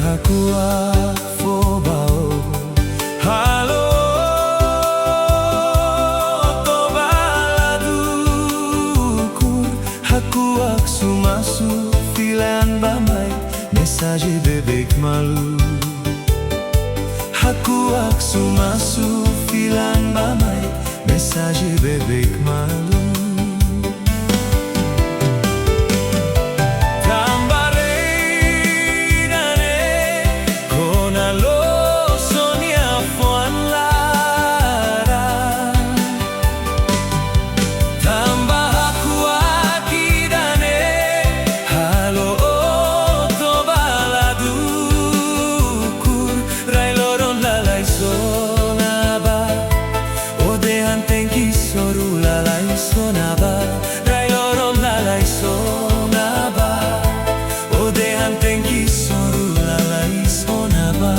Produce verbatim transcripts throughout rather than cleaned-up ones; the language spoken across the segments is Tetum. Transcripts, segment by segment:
Hakuak fó ba ó. Halo ó toba la dukur. Hakuak sumasu filan ba mai, mensajen beibeik malu. Hakuak sumasu filan ba mai, mensajen beibeik malu. Tanba rei ida-ne'e, kona loos ó-nia fuan laran. Tanba hakuak ida-ne'e, halo ó toba la dukur. Rai loron lalais ona ba, ó dehan tenke soru lalais ona ba. Rai loron lalais ona ba, ó dehan tenke soru lalais ona ba.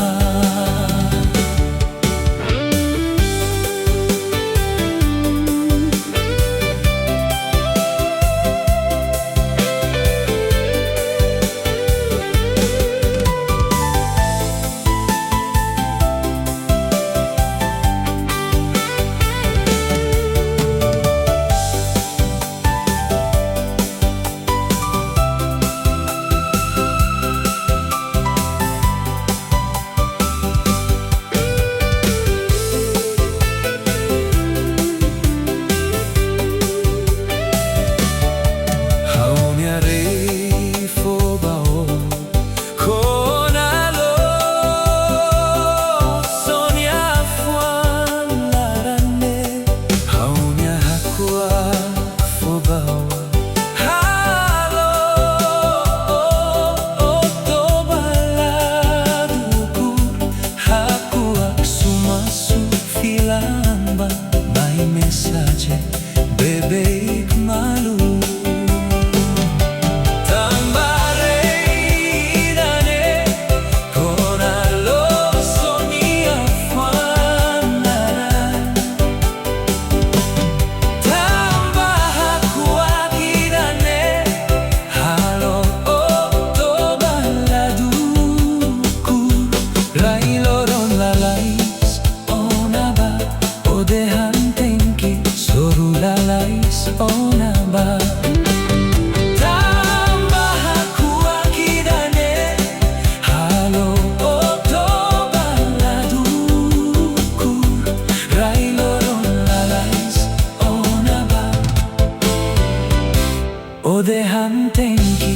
Ha'u-nia rei fó ba ó, kona loos ó-nia fuan laran ne'e. Ha'u-nia hakuak fó ba ó. Halo ó toba la dukur. Hakuak sumasu filan ba mai, mensajen beibeik malu. Tanba rei ida-ne'e, kona loos ó-nia fuan laran. Tanba hakuak ida-ne'e, halo ó toba la dukur. Rai loron lalais ona ba, ó dehan tenke soru lalais ona ba. Tanba hakuak ida-ne'e, halo ó toba la dukur. Rai loron lalais ona ba, ó dehan tenke